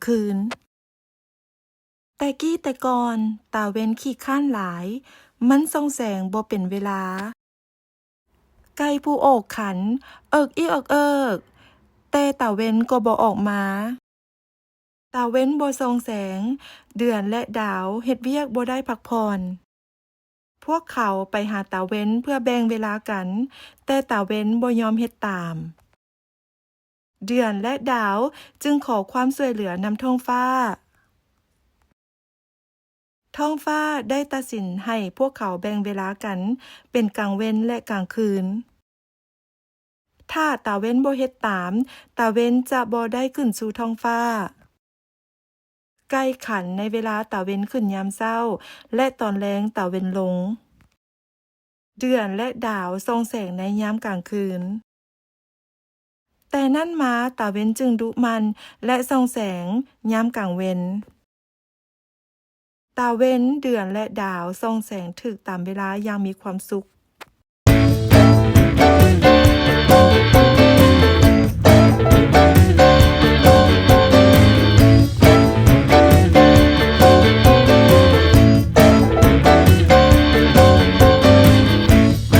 ຄືນ. ແຕ່ກີ້ແຕ່ກ່ອນ, ຕາເວັນຂີ້ຄ້ານຫຼາຍ, ມັນສ່ອງແສງບໍ່ເປັນເວລາ. ໄກ່ຜູ້ໂອກຂັນ ເອິກອີກເອິກເອິກ, ແຕ່ຕາເວັນກໍບໍ່ອອກມາ. ຕາເວັນບໍ່ສ່ອງແສງ, ເດືອນ ແລະ ດາວເຮັດວຽກບໍ່ໄດ້ພັກຜ່ອນ. ພວກເຂົາໄປຫາຕາເວັນເພື່ອແບ່ງເວລາກັນ, ແຕ່ຕາເວັນບໍ່ຍອມເຮັດຕາມ. ເດືອນ ແລະ ດາວຈຶ່ງຂໍຄວາມຊ່ວຍເຫຼືອນຳທ້ອງຟ້າ. ທ້ອງຟ້າໄດ້ຕັດສິນໃຫ້ພວກເຂົາແບ່ງເວລາກັນເປັນກາງເວັນ ແລະ ກາງຄືນ. ຖ້າຕາເວັນບໍ່ເຮັດຕາມ, ຕາເວັນຈະບໍ່ໄດ້ຂຶ້ນສູ່ທ້ອງຟ້າ. ໄກ່ຂັນໃນເວລາຕາເວັນຂຶ້ນຍາມເຊົ້າ ແລະ ຕອນແລງຕາເວັນລົງ. ເດືອນ ແລະ ດາວສ່ອງແສງໃນຍາມກາງຄືນ. ແຕ່ນັ້ນມາ, ຕາເວັນຈຶ່ງດຸໝັ່ນ ແລະ ສ່ອງແສງຍາມກາງເວັນ. ຕາເວັນ, ເດືອນ ແລະ ດາວສ່ອງແສງຖືກຕາມເວລາຢ່າງມີຄວາມສຸກ. ເ